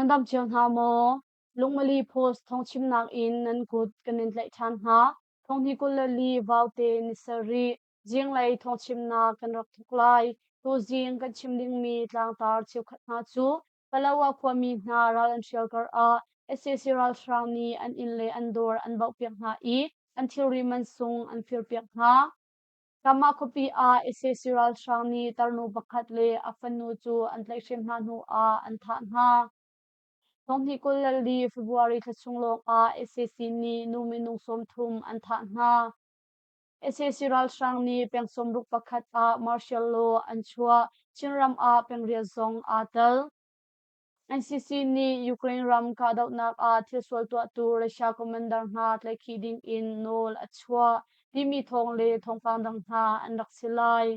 Nan dam cio hna maw? Lungmali Post thawngchimnak in nan kut kan in tlaih ṭhan hna. Thonghni 24 Vaute ni sarih zinglei thawngchimnak kan rak thawk lai. Tuzing kan chim dingmi tlangtar cheukhat hna cu Palawa khuami hna ral an hrial karah sac ralhrang nih an inn le an dawr an bauhpiak hna i an thilri mansung an firpiak hna. Kamah khuapi ah sac ralhrang nih tarnu pakhat le a fanu cu an tlaihhrem hna hnu ah an thah hna. Thonghnih 24 February thla chung lawng ah sac nih nu minung 30 an thah hna. Sac ralhrang nih peng 61 ah martial law an chuah. Chinram ah peng riat zong aa tel. NCC nih Ukraine ram kahdohnak ah thilsual tuahtu Russia commander hna tlaihkhih ding in nawl a chuah timi thawng le thawngpang dang hna an rak si lai.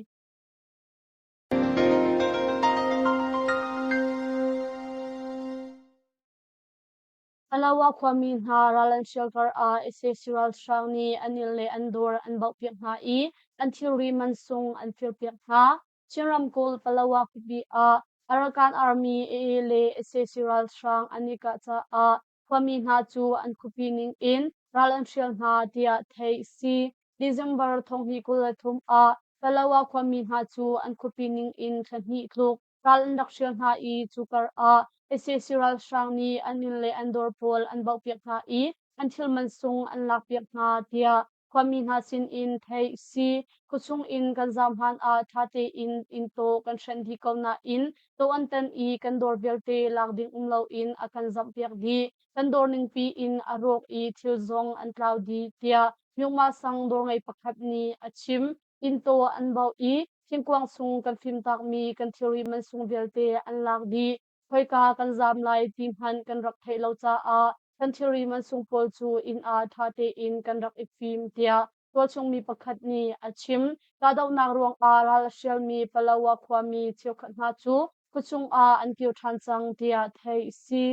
Palawa khuami hna ral an hrial karah sac ralhrang nih an inn le an dawr an bauhpiak hna i an thilri mansung an firpiak hna. Chin ramkulh Palawa khuapi ah Arakan Army AA le sac ralhrang an i kah caah khuami hna cu an khuapi ning in ral an hrial hna tiah theih a si. December 2023 ah Palawa khuami hna cu an khuapi ning in thla hnih tluk ral an rak hrial hna i cu karah sac ralhrang nih an inn le an dawr pawl an bauhpiak hna i an thil mansung an lakpiak hna tiah khuami hna sinin theih si. Khuachung in kan zaam hlan ah ṭha tein inn taw kan hrenh dih ko nain taw an tan i kan dawr vialte lak ding um loin a kan zamhpiak dih. Kan dawr ningpi in a rawk i thil zong an tlau dih tiah Myungma sang dawr ngei pakhat nih a chim. Inn taw an bauh i thingkuang chung kan fimtakmi kan thilri mansung vialte an lak dih. Khoika kan zaam lai ti hmanh kan rak theih lo caah kan thilri mansung pawl cu inn ah ṭha tein kan rak i fim tiah tualchung mi pakhat nih a chim. Kahdohnak ruangah ral a hrialmi Palawa khuami cheukhat hna cu khuachung ah an kir ṭhan cang tiah theih a si.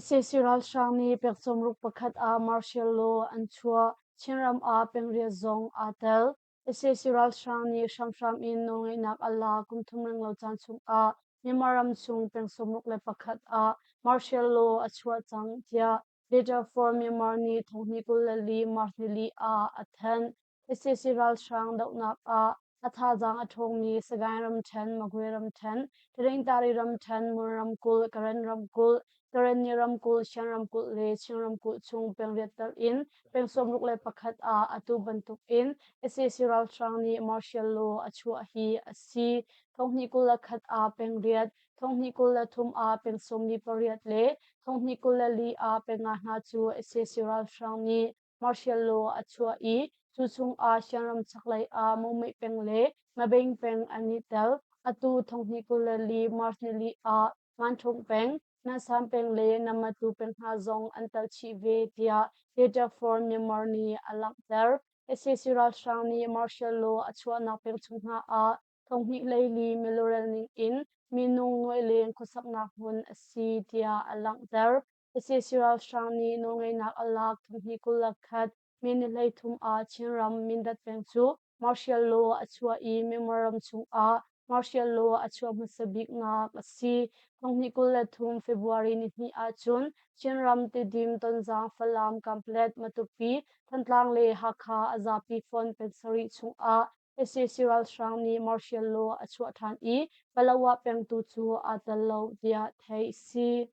Sac ralhrang nih pekcawm ruk pakhat ah martial law an chuah. Chinram ah pengriat zong aa tel. Sac ralhrang nih hramhram in nawlngeihnak a lak kum thum renglo caan chungah Myanmar ram chung peng 61 ah martial law a chuah cang tiah Data for Myanmar nih thonghnih 24 March nili ah a thanh. Sac ralhrang dohnak ah a thazaang a ṭhawngmi Sagaing ramṭhen, Magwe ramṭhen, Tanintari ramṭhen, Mon ramkulh, Karen ramkulh, Karenni ramkulh, Shan ramkulh le Chin ramkulh chung pengriat telh in peng 61 ah atu bantuk in sac ralhrang nih martial law a chuah hi a si. Thonghnih 21 ah pengriat, thonghnih 23 ah peng 48 le thonghnih 24 ah penga hna cu sac ralhrang nih martial law a chuah i cu chungah Shan chaklei ah Momeih peng le Mabeng peng an i tel. Atu thonghnih 24 March nili ah Manthung peng, Nansam peng le Namatu peng hna zong an tel chih ve tiah Data for Myanmar nih a langhter. Sac ralhrang nih martial law a chuahnak peng chung hna ah thonghnih hleili milurel ning in minung nuai leng khuasaknak hmun a si tiah a langhter. Sac ralhrang nih nawlngeihnak a lak thonghnih 21 May ni 33 ah Chinram Mindat peng cu martial law a chuah i Myanmar ram chungah martial law a chuah hmasa biknak a si. Thonghnih 23 February ni hnih ahcun Chinram Tidim, Tonzang, Falam, Kanpetlet, Matupi, Thantlang le Hakha a zapi fonh peng sarih chungah sac ralhrang nih martial law a chuah ṭhan i Palawa peng tu cu aa tel lo tiah theih a si.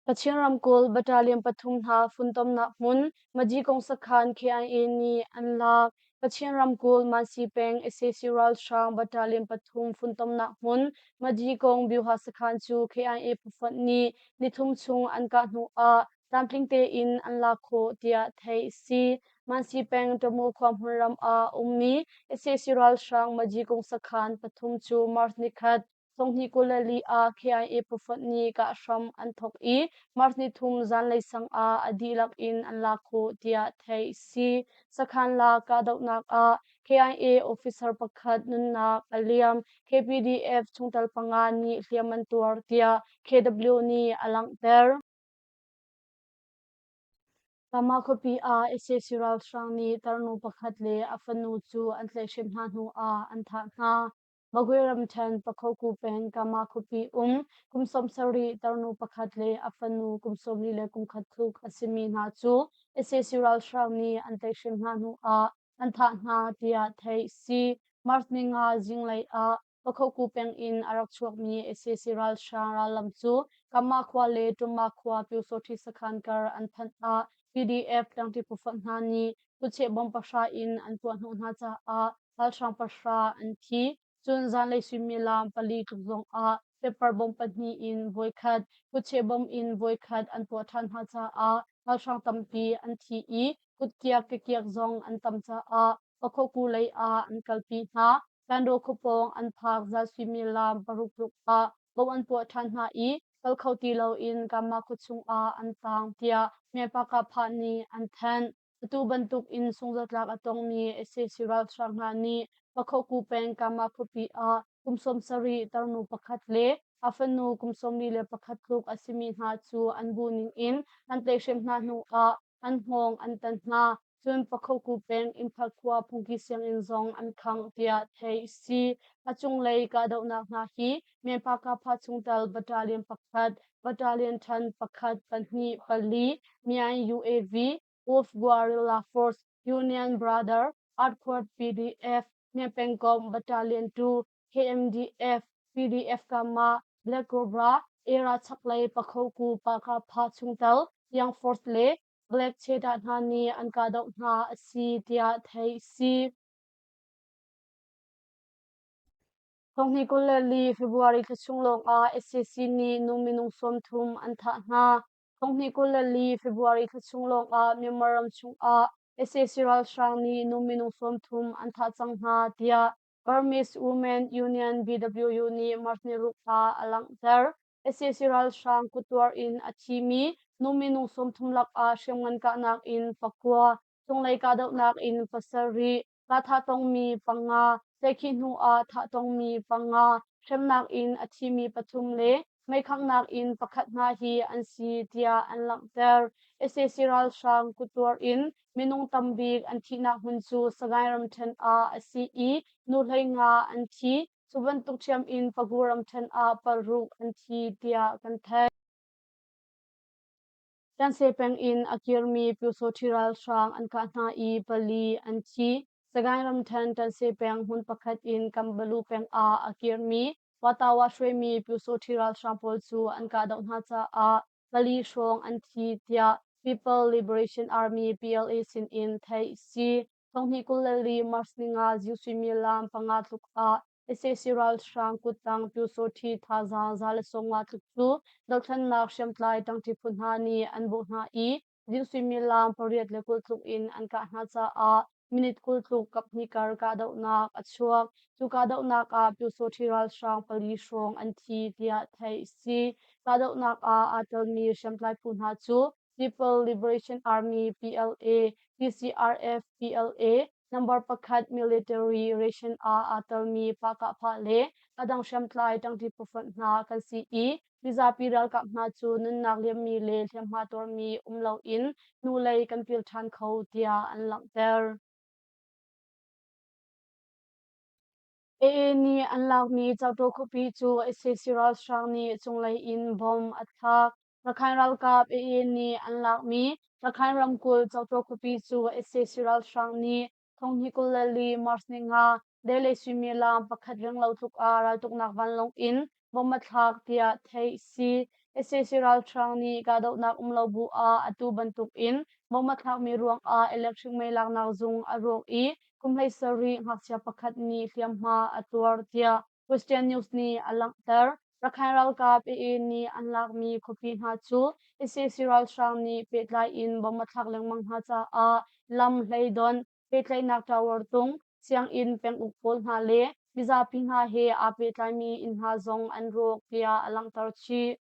Kachin ramkulh battalion pathum hna funtomnak hmun Majikong sakhan KIA nih an lak. Kachin ramkulh Mansi peng sac ralhrang battalion pathum funtomnak hmun Majikong Byuha sakhan cu KIA phufonh nih nithum chung an kah hnu ah tlamtling tein an lak khawh tiah theih a si. Mansi peng Tamu khua hmunram ah ummi sac ralhrang Majikong sakhan pathum cu March nikhat Thonghnih 24 ah KIA phufonh nih kah hram an thawk i March nithum zanlei sang ah a dihlak in an lak khawh tiah theih a si. Sakhan la kahdohnak ah KIA officer pakhat nunnak a liam. KPDF chungtel panga nih hliam an tuar tiah KW nih a langhter. Tama khuapi ah sac ralhrang nih tarnu pakhat le a fanu cu an tlaihhrem hna hnu ah an thah hna. Magwe ramṭhen Pakhoku peng Kama khuapi um kum 70 tarnu pakhat le a fanu kum 41 tluk a simi hna cu sac ralhrang nih an tlaihhrem hna hnu ah an thah hna tiah theih si. March ninga zinglei ah Pakhoku peng in a rak chuakmi sac ralhrang rallam cu Kama khua le Ṭumma khua Pyusawṭhi sakhan kar an phanh ah PDF tlangṭi phufonh hna nih kutcheh bomb pahra in an puahhnawh hna caah ralhrang pahra an thi. Cun zanlei suimilam pali tluk zongah pepper bomb pahnih in voikhat, kutcheh bomb in voikhat an puah ṭhan hna caah ralhrang tampi an thi i kutkiak kekiak zong an tam caah Pakhoku lei ah an kalpi hna. Kandaw khuapawng an phak zan suimilam paruk tluk ah bomb an puah ṭhan hna i kal kho ti loin Kama khua chungah an taang tiah Myanpakapha nih an thanh. Atu bantuk in sungzatlak a tongmi sac ralhrang hna nih Pakhoku peng Kama khuapi ah kum 70 tarnu pakhat le a fanu kum 41 tluk a simi hna cu an bu ning in an tlaihhrem hna hnu ah an hngawng an tan hna. Cun Pakhoku peng Imphal khua phungki sianginn zong an khangh tiah theih a si. A cunglei kahdohnak hna hi Myanpakapha chungtel battalion pakhat, battalion ṭhan pakhat, pahnih, pali, Myan UAV, Wolf Guerrilla Force, Union Brother, Earthquake PDF, Myan pengkomh battalion 2, KMDF, PDF Kama, Black Cobra, Era chaklei Pakhoku Pakapha chungtel, Young Force le Black Cheetah hna nih an kahdoh hna a si tiah theih a si. Thonghnih 24 February thla chung lawngah sac nih nu minung 30 an thah hna. Thonghnih 24 February thla chung lawngah Myanmar ram chungah sac ralhrang nih nu minung 30 an thah cang hna tiah Burmese Women Union BWU nih March ni ruk ah a langhter. Sac ralhrang kuttuar in a thimi nu minung 30 lakah hriamngan kahnak in pakua, cunglei kahdohnak in pasarih, Ka thah tongmi panga, tlaihkhih hnu ah thah tongmi panga, hremnak in a thimi pathum le meikhanghnak in pakhat hna hi an si tiah an langhter. Sac ralhrang kuttuar in minung tambik an thihnak hmun cu Sagaing ramṭhen ah a si i nu 15 an thi. Cu bantuk ṭhiam in Pagu ramṭhen ah paruk an thi tiah kan theih. Tanse peng in a kirmi Pyusawṭhi ralhrang an kah hna i pali an thi. Sagaing ramṭhen Tanse peng hmun pakhat in Kambalu peng ah a kirmi Watawa hruaimi Pyusawṭhi ralhrang pawl cu an kahdoh hna caah pali hrawng an thi tiah People Liberation Army PLA sin in theih a si. Thonghnih 24 March ninga zing suimilam panga tluk ah sac ralhrang kuttang Pyusawṭhi thazaang 150 tluk cu dothlennak hriamtlai ṭangṭi phu hna nih an bawh hna i zing suimilam 8:20 tluk in an kah hna caah minute 20 tluk kaphnih kar kahdohnak a chuak. Cu kahdohnak ah Pyusawṭhi ralhrang pali hrawng an thi tiah theih a si. Kahdohnak ah aa telmi hriamtlai phu hna cu People Liberation Army PLA, PCRF PLA, Number pakhat military ration ah aa telmi pahkahphah le a dang hriamtlai ṭangṭi phufonh hna kan si i mizapi ralkap hna cu nunnak liammi le hliamhma tuarmi um loin hnulei kan pil ṭhan kho tiah an langhter. AA nih an lakmi Cawtaw khuapi cu sac ralhrang nih cunglei in bomb a thlak. Rakhine ralkap AA nih an lakmi Rakhine ramkulh Cawtaw khuapi cu sac ralhrang nih thonghnih 24 March ninga deilei suimilam pakhat renglo tluk ah raltuknak vanlawng in bomb a thlak tiah theih a si. Sac ralhrang nih kahdohnak um lo bu ah atu bantuk in bomb a thlakmi ruangah electric mei laknak zung a rawk i kum 17 ngakchia pakhat nih hliamhma a tuar tiah Christian News nih a langhter. Rakhine ralkap AA nih an lakmi khuapi hna cu sac ralhrang nih pehtlai in bomb a thlak lengmang hna caah lam hleidonh, pehtlaihnak tower tung, sianginn penguk pawl hna le mizapi hna he aa pehtlaimi inn hna zong an rawk tiah a langhter chih.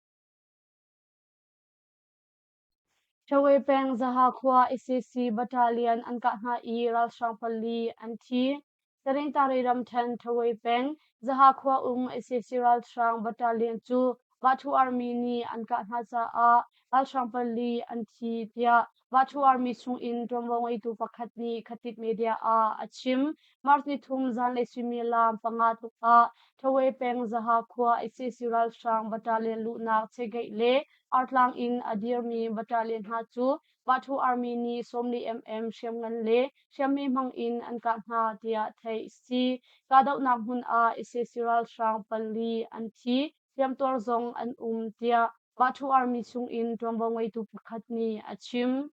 Shawe peng Zaha khua sac battalion an kah hna i ralhrang pali an thi. Taringtari ramṭhen Thawe peng Zaha khua um sac ralhrang battalion cu Bathu Army nih an kah hna caah ralhrang pali an thi tiah Vachu Army chungin ṭuanvo ngeitu pakhat nih Khatit Media ah a chim. March nithum zanlei suimilam 5 tluk ah Ṭhawe peng Zaha khua sac ralhrang battalion luhnak chegeih le artlang in a dirmi battalion hna cu Vachu Army nih 40 mm hriamngan le hriamhme hmang in an kah hna tiah theih a si. Kahdohnak hmun ah sac ralhrang pali an thi, hliamtuar zong an um tiah Vachu Army chungin ṭuanvo ngeitu pakhat nih a chim.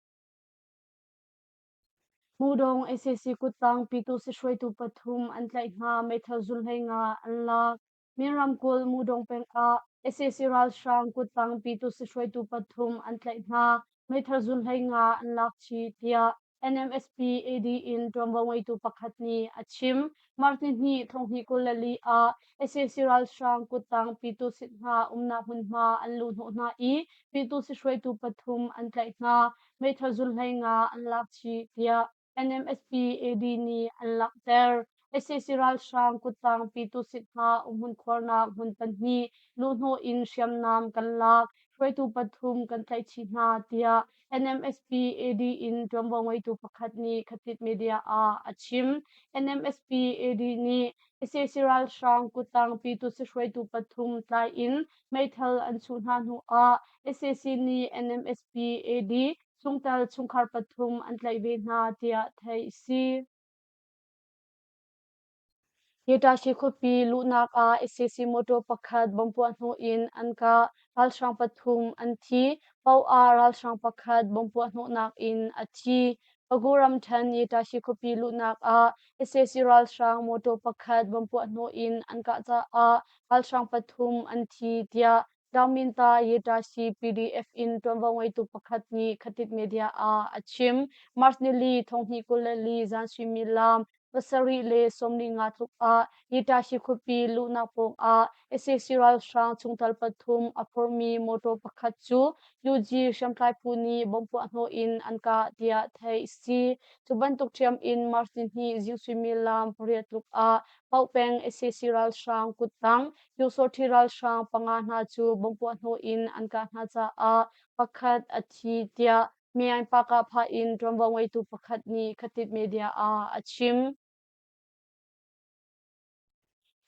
Hmudong sac kuttang Pyitusi hruaitu pathum an tlaih hna, meithal zun 15 an lak. Min ramkulh Mudong peng ah sac ralhrang kuttang Pyitusi hruaitu pathum an tlaih hna, meithal zun 15 an lak chih tiah NMSP AD in ṭuanvo ngeitu pakhat nih a chim. March nihnih 2024 ah sac ralhrang kuttang Pyitusi hna umnak hmunhma an luhhnawh hna i Pyitusi hruaitu pathum an tlaih hna. Meithal zun 15 an lak chih tiah NMSP AD nih an langhter. Sac ralhrang kuttang Pyitusit hna umhmun khuarnak hmun pahnih luhhnawh in hriamnam kan lak, hruaitu pathum kan tlaih chih hna tiah NMSP AD in ṭuanvo ngeitu pakhat nih Khatit Media ah a chim. NMSP AD nih sac ralhrang kuttang Pyitusit hruaitu pathum tlai in meithal an chuh hna hnu ah sac nih NMSP AD chungtel chungkhar pathum an tlaih ve hna tiah theih a si. Hitachi khuapi luhnak ah sac motor pakhat bomb puah hnu in an kah. Ralhrang pathum an thi. Paoh ah ralhrang pakhat bomb puah hnawhnak in a thi. Pagu ramṭhen Hitachi khuapi luhnak ah sac ralhrang motor pakhat bomb puah hnawh in an kah caah ralhrang pathum an thi tiah Daungminta Yetashi PDF in ṭuanvo ngeitu pakhat nih Khatit Media ah a chim. March nili 2024 zan suimilam 7:45 tluk ah Yetashi khuapi luhnak pawng ah sac ralhrang chungtel pathum a phormi motor pakhat cu UG hriamtlai phu nih bomb puah hnawh in an kah tiah theih a si. Cu bantuk ṭhiam in March nihnih zing suimilam 8 tluk ah Paoh peng sac ralhrang kuttang Pyusawhti ralhrang panga hna cu bomb puah hnawh in an kah hna caah pakhat a thi tiah Myaing Pakah in ṭuanvo ngeitu pakhat nih Khatit Media ah a chim.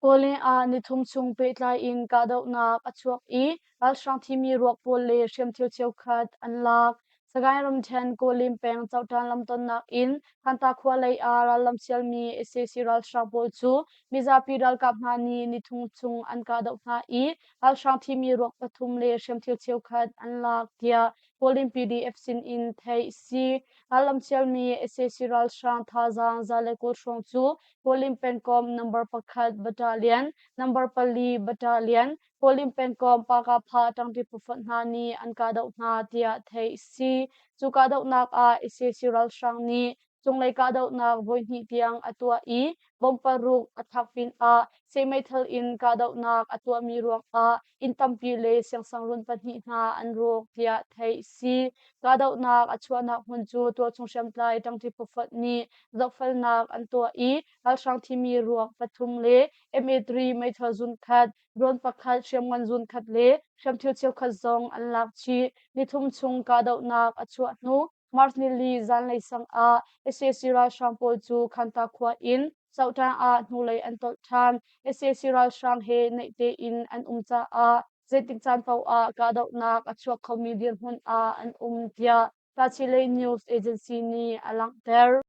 Kawleng ah nithum chung pehtlai in kahdohnak a chuak i ralhrang thimi ruak pawl le hriamthil cheukhat an lak. Sagaing ramṭhen Kawlin peng Cohtan lamtonnak in Hanta khua lei ah rallam sialmi sac ralhrang pawl cu mizapi ralkap hna nih nithum chung an kahdoh hna i ralhrang thimi ruak pathum le hriamthil cheukhat an lak tiah Kawlin PDF sin in theih a si. Rallam sialmi sac ralhrang thazaang 120 hrawng cu Kawlin pengkomh number 1 Battalion, number 4 Battalion, Kawlin pengkomh Pakapha ṭangṭi phufonh hna nih an kahdoh hna tiah theih a si. Cu kahdohnak ah sac ralhrang nih cunglei kahdohnak voihnih tiang a tuah i bomb paruk a thlak pinah seh meithal in kahdohnak a tuahmi ruangah inn tampi le siangsangrun pahnih hna an rawk tiah theih a si. Kahdohnak a chuahnak hmun cu tualchung hriamtlai ṭangṭi phufonh nih zohfelnak an tuah i ralhrang thimi ruak pathum le MA3 meithal zun khat, drone pakhat, hriamngan zun khat le hriamthil cheukhat zong an lak chih. Nithum chung kahdohnak a chuah hnu March nili zanlei sang ah sac ralhrang pawl cu Khanta khua in Sohṭang ah hnulei an tolh ṭhan. Sac ralhrang he naih tein an um caah zeitik caan paoh ah kahdohnak a chuak khomi dirhmun ah an um tiah Tachileik News Agency nih a langhter.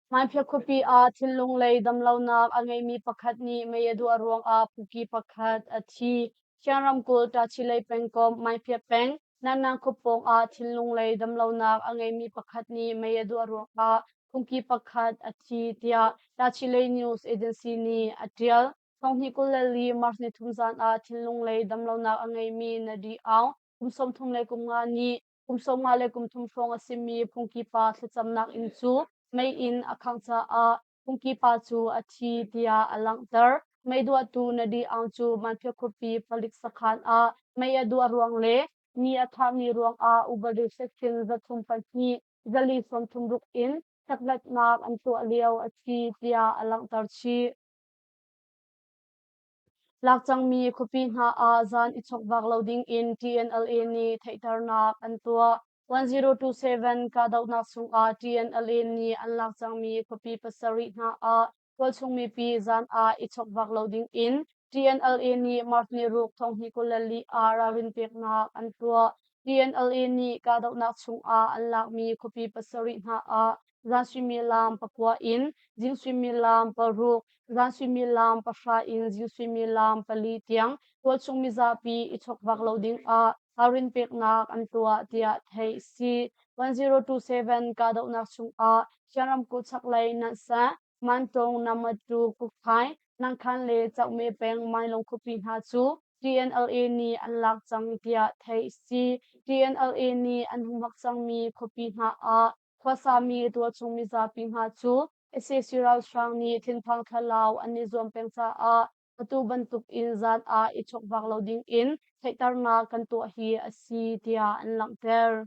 Hmaiphiak khuapi ah thinlung lei damlonak a ngeimi pakhat nih mei a duah ruangah puki pakhat a thi. Chin ramkulh Tachileik pengkomh Maiphiak peng Nanang khuapawng ah thinlung lei damlonak a ngeimi pakhat nih mei a duah ruangah phungki pakhat a thi tiah Tachileik News Agency nih a ṭial. 2024 March 3 zan ah thinlung lei damlonak a ngeimi Nadi Aung kum 35 nih kum 53 hrawng a simi phungki pa thlacamnak inn cu mei in a khangh caah phungki pa cu a thi tiah a langhter. Mei duahtu Nadi Aung cu Manphiak khuapi palik sakhan ah mei a duah ruang le mi a thahmi ruangah upadi section 302 436 in chekhlatnak an tuah lio a si tiah a langhter chih. Lak cangmi khuapi hna ah zan i chokvak lo dingin TNLA nih theihternak an tuah. 1027 kahdohnak chungah TNLA nih an lak cangmi khuapi pasarih hna ah tualchung mipi zan ah i chokvak lo ding in TNLA nih March ni ruk 2024 ah ralrin peknak an tuah. TNLA nih kahdohnak chungah an lakmi khuapi pasarih hna ah zan suimilam 9 in zing suimilam 6, zan suimilam 10 in zing suimilam 4 tiang tualchung mizapi i chokvak lo ding ah ralrin peknak an tuah tiah theih a si. 1027 kahdohnak chungah Chin ramkulh chaklei Nanhseh, Mantong, Namatu, Kukphai, Nangkhan le Cokme peng Mailung khuapi hna cu TNLA nih an lak cang tiah theih a si. TNLA nih an humhak cangmi khuapi hna ah khuasami tualchung mizapi hna cu sac ralhrang nih thinphang thlalau an i zuam peng caah atu bantuk in zan ah i chokvak lo ding in theihternak kan tuah hi a si tiah an langhter.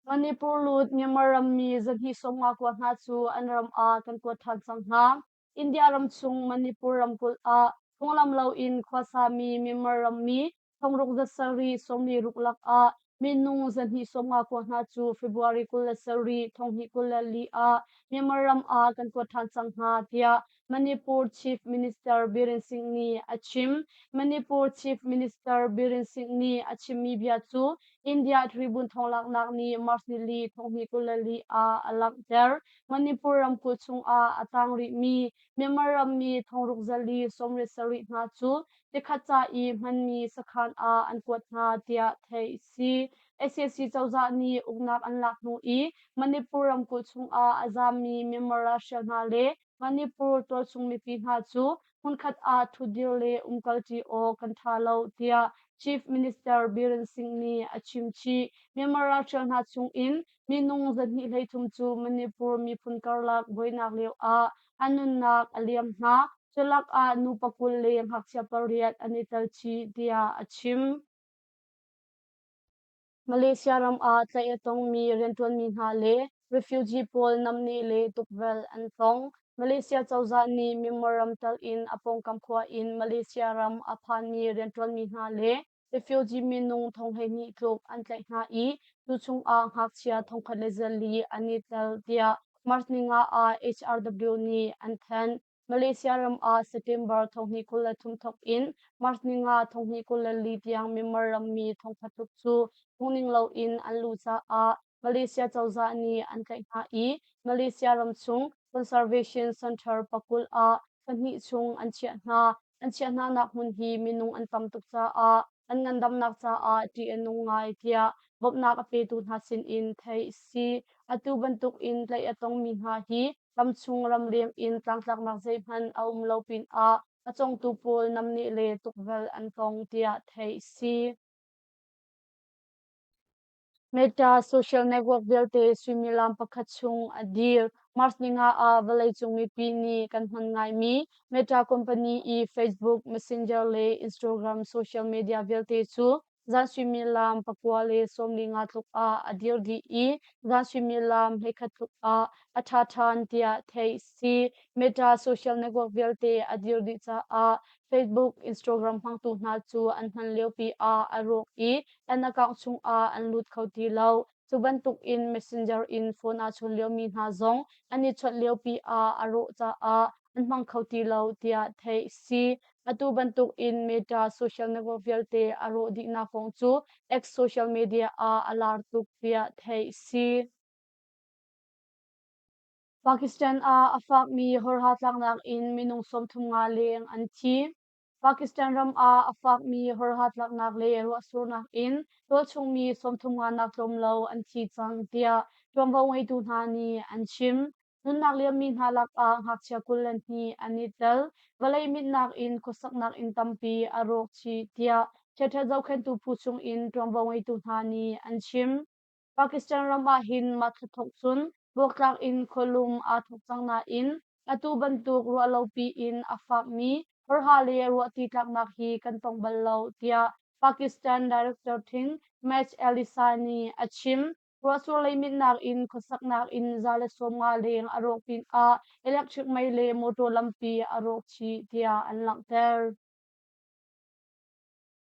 Manipur lut Myanmar rammi 250 kua hna cu an ram ah kan kuat ṭhan cang hna. India ram chung Manipur ramkulh ah phunglam loin khuasami Myanmar rammi 6746 lakah minung 250 kua hna cu February 27, 2024 ah Myanmar ram ah kan kuat ṭhan cang hna tiah Manipur Chief Minister Biren Singh nih a chim. Manipur Chief Minister Biren Singh nih a chimmi bia cu India Tribune thawnglaknak nih March nili 2024 ah a langhter. Manipur ramkulh chungah a tang rihmi Myanmar rammi 6487 hna cu tikhat ca i hmanmi sakhan ah an kuat hna tiah theih a si. Sac cozah nih uknak an lak hnu i Manipur ramkulh chungah a zaammi Myanmar ralhrial hna le Manipur tualchung mipi hna cu hmunkhat ah ṭhutdir le umkalṭi awk kan ṭha lo tiah Chief Minister Biren Singh nih a chim chih. Myanmar ralhrial hna chungin minung 233 cu Manipur miphun karlak buainak lio ah an nunnak a liam hna. Culak ah nu pakul le ngakchia pariat an i tel chih tiah a chim. Malaysia ram ah tlaih a tongmi rianṭuanmi hna le refugee pawl namneh le tukvelh an tong. Malaysia cozah nih Myanmar ram tal in a pawngkam khua in Malaysia ram a phanmi rianṭuanmi hna le refugee minung 12,000 tluk an tlaih hna i cu chungah ngakchia 1,400 an i tel tiah March ninga ah HRW nih an thanh. Malaysia ram ah September 2023 thawk in March ninga 2024 tiang Myanmar rammi 1000 tluk cu phungning loin an luh caah Malaysia cozah nih an tlaih hna i Malaysia ramchung Conservation Center pakulh ah pahnih chung an chiah hna. An chiah hnanak hmun hi minung an tam tuk caah an ngandamnak caah ṭih a nung ngai tiah bawmhnak a petu hna sinin theih a si. Atu bantuk in tlaih a tongmi hna hi ramchung ramleng in tlangtlaknak zeihmanh a um lo pinah a congtu pawl namneh le tukvelh an tong tiah theih a si. Meta social network vialte suimilam pakhat chung a dir. March ninga ah vawleicung mipi nih kan hman ngaimi Meta company i Facebook, Messenger le Instagram social media vialte cu zan suimilam 9:45 tluk ah a dir dih i zan suimilam 11 tluk ah a ṭha ṭhan tiah theih a si. Meta social network vialte a dir dih caah Facebook, Instagram hmangtu hna cu an hman liopi ah a rawk i an account chungah an lut kho ti lo. Cu bantuk in Messenger in phone aa chawn liomi hna zong an i chawnh liopi ah a rawh caah an hmang kho ti lo tiah theih a si. Atu bantuk in Meta social network vialte a rawh dihnak kong cu X social media ah a lar tuk tiah theih a si. Pakistan ah a fakmi horha tlaknak in minung 35 leng an thi. Pakistan ram ah a fakmi horha tlaknak le ruahsurnak in tualchungmi 35 nak tlawm lo an thi cang tiah ṭuanvo ngeitu hna nih an chim. Nunnak liammi hna lakah ngakchia 22 an i tel. Vawlei mitnak in khuasaknak inn tampi a rawk chih tiah ṭhiaṭha zohkhenhtu phu chungin ṭuanvo ngeitu hna nih an chim. Pakistan ram ah hin mah thla thawk cun buaktlak in khualum aa thawk cang nain atu bantuk ruahlopi in a fakmi horha le ruahti tlaknak hi kan tong bal lo tiah Pakistan Director thing Maj Alisa nih a chim. Ruahsur leimitnak in khuasaknak inn 150 leng a rawk pinah electric mei le motor lampi a rawk chih tiah an langhter.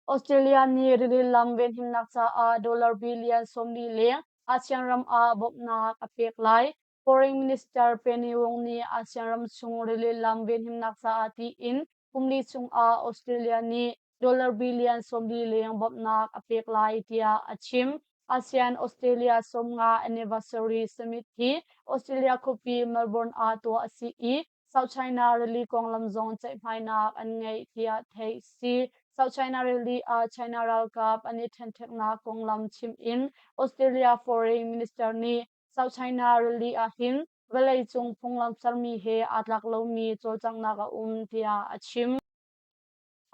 Australia nih rili lam venhimnak caah dollar billion 40 leng ASEAN ram ah bawmhnak a pek lai. Foreign Minister Penny Wong nih ASEAN ram chung rili lam venhimnak caah tiin kumli chungah Australia nih dollar billion 40 leng bawmhnak a pek lai tiah a chim. ASEAN Australia 50 Anniversary Summit hi Australia khuapi Melbourne ah tuah a si i South China Rili konglam zong ceihmainak an ngeih tiah theih si. South China Rili ah China ralkap an i ṭhenṭheknak konglam chim in Australia Foreign Minister nih South China Rili ah hin vawleicung phunglam sermi he aa tlak lomi cawlcanghnak a um tiah a chim.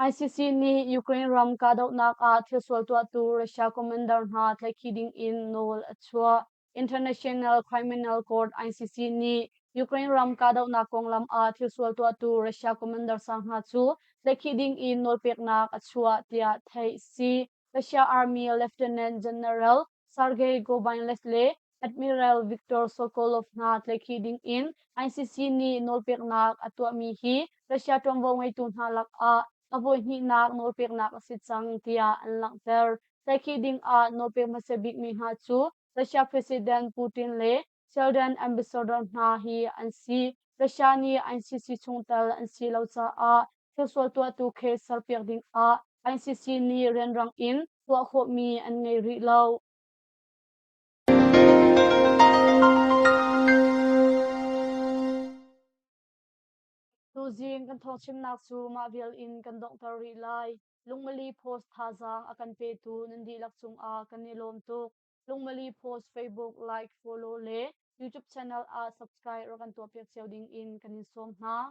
ICC nih Ukraine ram kahdohnak ah thilsual tuahtu Russia commander hna tlaihkhih ding in nawl a chuah. International Criminal Court ICC nih Ukraine ram kahdohnak konglam ah thilsual tuahtu Russia commander sang hna cu tlaihkhih ding in nawlpeknak a chuah tiah theih si. Russia Army Lieutenant General Sergei Gobainles le Admiral Viktor Sokolov hna tlaihkhih ding in ICC nih nawlpeknak a tuahmi hi Russia ṭuanvo ngeitu hna lakah a voihnihnak nawlpeknak a si cang tiah an langhter. Tlaihkhih ding ah nawlpek hmasa bikmi hna cu Russia President Putin le Sweden ambassador hna hi an si. Russia nih ICC chungtel an si lo caah thilsual tuahtu case serpiak ding ah ICC nih rianrang in tuah khawhmi an ngei rih lo. Tuzing kan thawngchimnak cu mah vial in kan donghter rih lai. Lungmali Post thazaang a kan petu nan dihlak cungah kan i lawm tuk. Lungmali Post Facebook like, follow le YouTube channel ah subscribe rak kan tuahpiak cio ding in kan in sawm hna.